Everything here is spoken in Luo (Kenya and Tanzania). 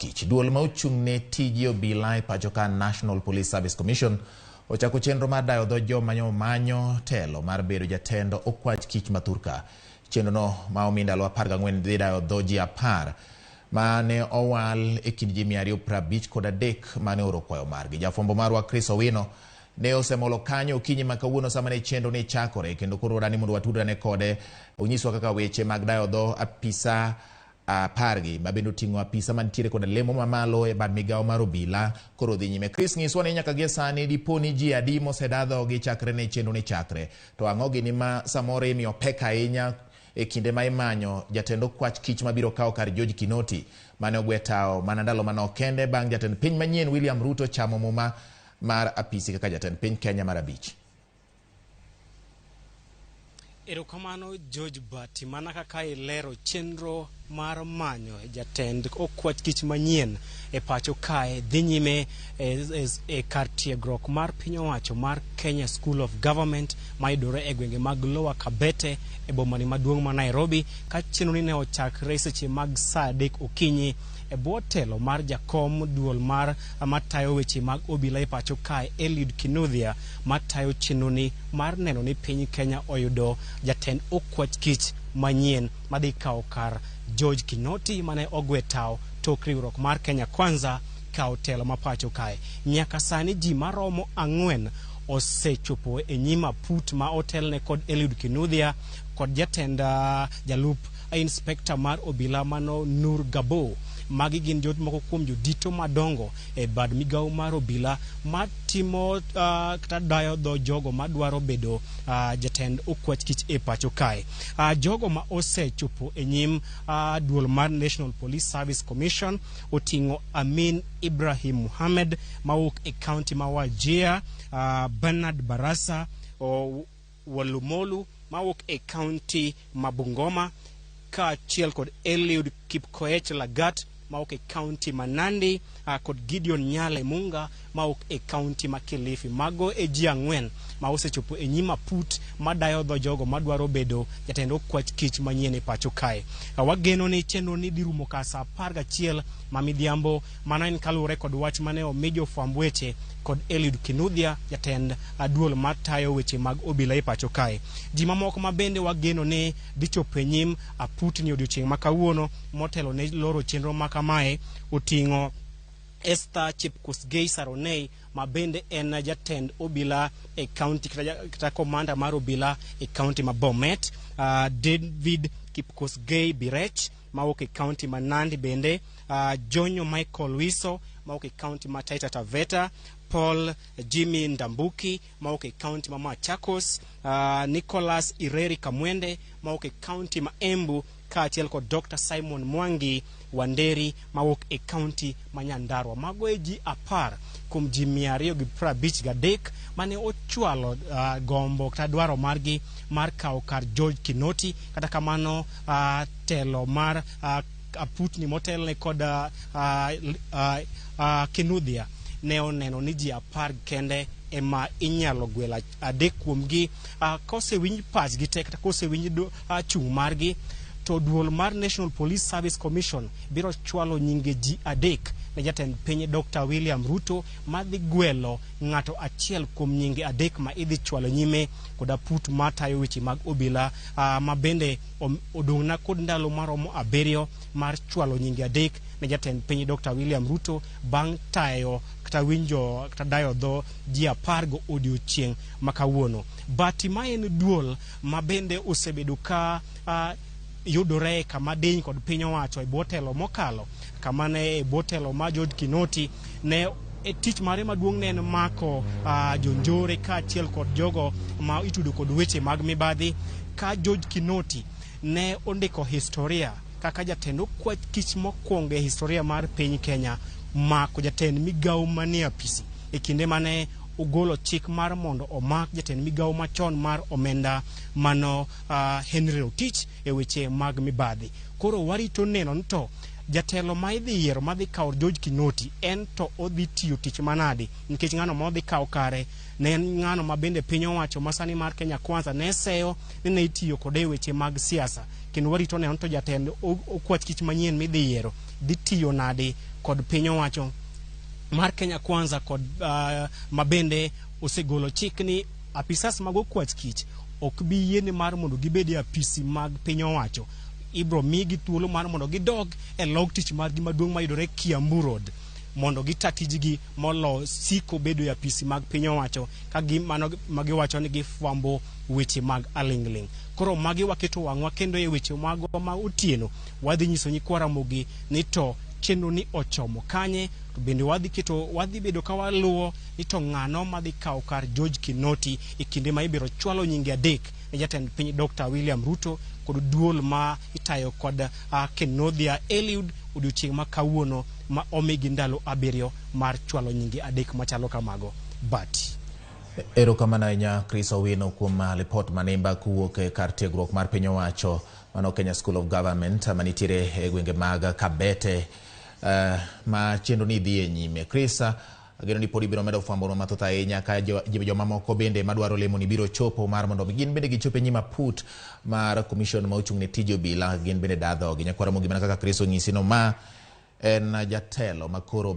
kich. Duol ma ochung' ne tije obila e pacho ka National Police Service Commission ochako chenro mar dayo dho joma manyo telo mar bedo jatend okwach kich ma thurka. Chenro no ma omi ndalo 14 dhi dayo dho ji 10 ma ne owal e kind ji 253 mane ooro kwayo margi. Jafwambo marwa Chris Owino ne osemolo kanyo okinyi ma kawuono sama ne chenro ni chakore kendo koro wadani mondo watudre kode onyiswa kaka weche mag dayo dho apisa 10 gi ma bende oting'o apisa mantiere koda lemo mamalo e bad migawo mar obila koro dhi nyime. Chris, nyiswa ni nyaka gie sani dipo ni ji adi moseda dhogi chakre ne chenro ni chakre, to ang'o gini ma samoro imiyo pek ahinya e kinde ma imanyo jatend okwach kich mabiro kawo kar George Kinoti mane ogwe tawo mana ndalo manok kende bang' jatend piny manyien William Ruto chamo muma mar apisi kaka jatend piny Kenya mar 5. Erokamano George Bati, mana kaka ilero chenro mar manyo jatend okwach kich manyien e pacho kae dhi nyime e kar tiegruok mar piny owacho mar Kenya School of Government mayudore e gwenge mag Lower Kabete e bomani maduong' ma Nairobi, ka chenro ni ne ochakre seche mag saa 3 okinyi e bwo telo mar jakom duol mar matayo weche mag obila e pacho kae Eliud Kinuthia, matayo chenro ni mar neno ni piny Kenya oyudo jatend okwach kich manyien madhi kawo kar George Kinoti mane ogwe tawo tok riwruok mar Kenya Kwanza kawo telo ma pacho kae. Nyaka sani ji maromo 4 osechopo e nyim aput ma otelne kod Eliud Kinuthia kod jatend jalup inspector mar obila mano Nur Gabo. Magi gin moko kuom jodito madongo e bad migawo mar obila matimo kata dayo dho jogo madwaro bedo jatend okwach kich e pacho kae. Jogo ma osechopo e nyim duol mar National Police Service Commission oting'o Amin Ibrahim Muhammad mawuok e county ma Wajir, Bernard Barasa Walumolu mawuok e county ma Bungoma, kaachiel kod Eliud Kipkoech Lagat mawuok e county ma Nandi, kod Gideon Nyale Munga mawuok e county ma Kilifi. Mago e ji 4 ma osechopo e nyim aput madayo dho jogo madwaro bedo jatend okwach kich manyien e pacho kae. Wageno ni chenro ni dhi rumo ka saa 11 ma midhiambo. Mano en kaluwore kod wach mane omi jofwamb weche kod Eliud Kinuthia, jatend duol matayo weche mag obila e pacho kae. Ji mamoko ma bende wageno ni dhi chopo e nyim aput ni odiochieng' ma kawuono motelo ne loro chenro ma kamae oting'o Esther Chepkosgei Saronei ma bende en jatend obila e county kata komanda mar obila e county ma Bomet, David Kipkosgei Birech mawuok e county ma Nandi bende, Jonyo Michael Wiso mawuok e county ma Taita Taveta, Paul Jimmy Ndambuki mawuok e county ma Machakos, Nicholas Ireri Kamwende mawuok e county ma Embu, kaachiel kod Dr. Simon Mwangi Wanderi mawuok e county ma Nyandarua. Mago e ji 10 kuom ji 253 mane ochwalo gombo kata dwaro margi mar kawo kar George Kinoti. Kata kamano telo mar aputni motelne kod Kinuthia ne oneno ni ji 10 kende ema inyalo gwelo 3 kuomgi. Kosewinj pachgi te kata kosewinj chung' margi, to duol mar National Police Service Commission biro chwalo nyinge ji 3 ne jatend piny Dr. William Ruto madhi gwelo ng'ato achiel kuom nyinge 3 ma idhi chwalo nyime kod aput matayo weche mag obila, ma bende odong'na kod ndalo maromo 7 mar chwalo nyinge 3 ne jatend piny Dr. William Ruto bang' tayo kata winjo kata dayo dho ji 10 go odiochieng' ma kawuono. Bati ma en duol ma bende osebedo ka yudore kama diny kod piny owacho e bwo telo mokalo, kama ne e bwo telo ma George Kinoti ne e tich mare maduong' ne en mako jonjore kaachiel kod jogo ma itudo kod weche mag mibadhi. Ka George Kinoti ne ondiko historia kaka jatend okwach kich mokwongo e historia mar piny Kenya mako jatend migawo manie apisi e kinde mane ogolo chik mar mondo omak jatend migawo machon mar omenda mano Henry Rotich e weche mag mibadhi. Koro warito neno ni to jatelo ma idhi yiero madhi kawo George Kinoti en to odhi tiyo tich manade, nikech ng'ano ma odhi kawo kare ne en ng'ano ma bende piny owacho masani mar Kenya Kwanza ne seyo ni ne itiyo kode e weche mag siasa. Kendo warito neno to jatend okwach kich manyien midhi yiero dhi tiyo nade kod piny owacho mar Kenya Kwanza kod mabende osegolo chik ni apisas mag okwach kich ok bi yiene mar mondo gibed e apisi mag piny owacho. Ibro migi thuolo mar mondo gidog e log tich margi maduong' mayudore Kiambu Road mondo gita tijgi molo siko bedo e apisi mag piny owacho ka mano magiwacho ni gifwambo weche mag aling'ling'. Koro magi waketo wang'wa kendo e weche magwa ma otieno wadhi nyiso nyikwa Ramogi ni to chenro ni ochomo kanye, to bende wadhi bedo ka waluwo ni to ng'ano madhi kawo kar George Kinoti e kinde ma ibiro chwalo nyinge 3 ne jatend piny Dr. William Ruto kod duol ma itayo kod Kenodia Eliud odiochieng' ma kawuono ma omigi ndalo 7 mar chwalo nyinge 3 machalo kamago. Bati. Erokamano ahinya Chris Owino kuom lipot manimba kowuok e kar tiegruok mar piny owacho mano Kenya School of Government manitiere e gwenge mag Kabete ma chenro ni dhi e nyime. Chris, ageno ni pod ibiro medo fwambo mathoth ahinya ka jomamoko bende madwaro lemo ni biro chopo mar mondo gin bende gichop e nyim aput mar commission ma ochung' ne tij obila, gin bende da dhogi. Nyakwara Ramogi, mana kaka Chris onyisi no, ma en jatelo makoro